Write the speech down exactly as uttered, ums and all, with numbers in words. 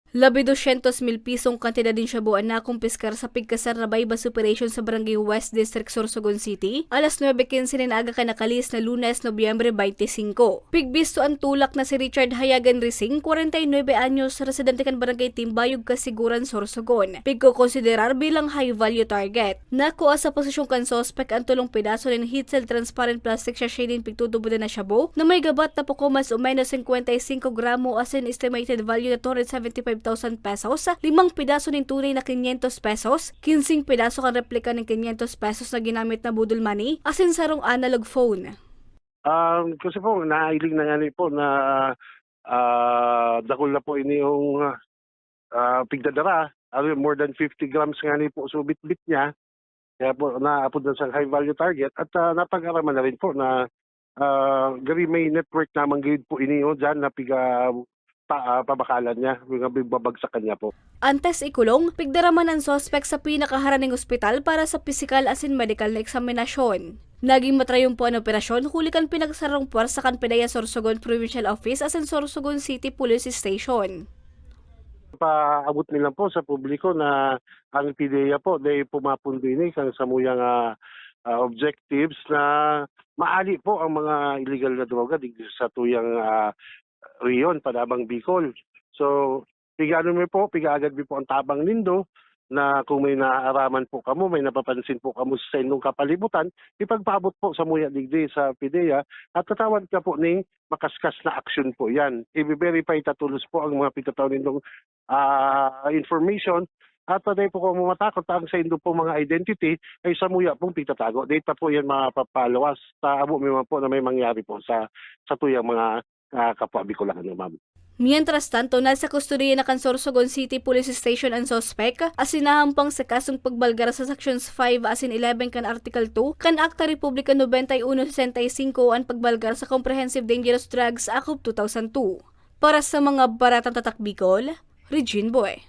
Labi dosyentos mil pisong kantidad nin shabu an nakumpiskar sa pigkasar na buy-bust operation sa Barangay West District, Sorsogon City, alas nuebe quince nin aga kan nakalihis na Lunes, Nobyembre twenty-five. Pigbisto an tulak na si Richard Hayagan Rising, kwarenta y nuebe anyos, residente kan Barangay Timbayog, Kasiguran, Sorsogon. Pigkokonsiderar bilang high value target. Nakua sa posesyon kan suspek an tolong pedaso nin heat-sealed transparent plastic sachet nin pigtutubodan na shabu na may gabat na poko mas o menos singkwenta y singko gramo asin estimated value na two hundred seventy five thousand pesos, limang pedaso nin tunay na kinyentos pesos, kinsing pedaso kan replika nin kinyentos pesos na ginamit na boodle money, asin sarong analog phone. Um, kasi po, nailing na nga ni po na, ah, dakul na po ini yung, ah, pigdadara. Ano, more than fifty grams nga ni po so bitbit niya. Kaya po, naapod na sa high value target at, ah, napag-araman na rin po na, ah, gari may network naman gayud po ini, oh, dyan na piga-, pa-, ah, pabakalan niya, mga babagsakan niya po. Antes ikulong, pigdaraman an suspek sa pinakaharan ning ospital para sa pisikal asin medikal na eksaminasyon. Naging matrayon po an operasyon huli kan pinagsarong puwersa kan PDEA Sorsogon Provincial Office asin Sorsogon City Police Station. Paabot mi lang po sa publiko na ang PDEA po dai pumapundo ini kan samuyang, ah, ah, objectives na maali po ang mga illegal na droga digdi sa tuyang, ah, rehiyon, Panabang, Bicol. So, pigaano mi po, pigaagad mi po ang tabang nindo na kung may naaaraman po kamo, may napapansin po kamo sa indong kapalibutan, ipagpaabot po samuya digdi sa PDEA at tatawad ka po ning makaskas na aksyon po yan. I-verify ta tolos po ang mga pigtatao nindong, ah, information at dai po kamo matakot ang saindo po mga identity ay samuya pong pigtatago. Dai ta po yan mapapalawas. Ta amo mi man po na may mangyari po sa, sa tuyang mga, ah, kapwa Bicolano, ma'am. Mientras tanto, nasa kustodiya na kan Sorsogon City Police Station an suspek, asin nahampang sa kasong pagbalgar sa Sections five asin eleven kan Article two kan Akta Republika nobenta y uno sesenta y singko an pagbalgar sa Comprehensive Dangerous Drugs Act of two thousand two. Para sa mga baratang tatak Bicol, Regine Boy.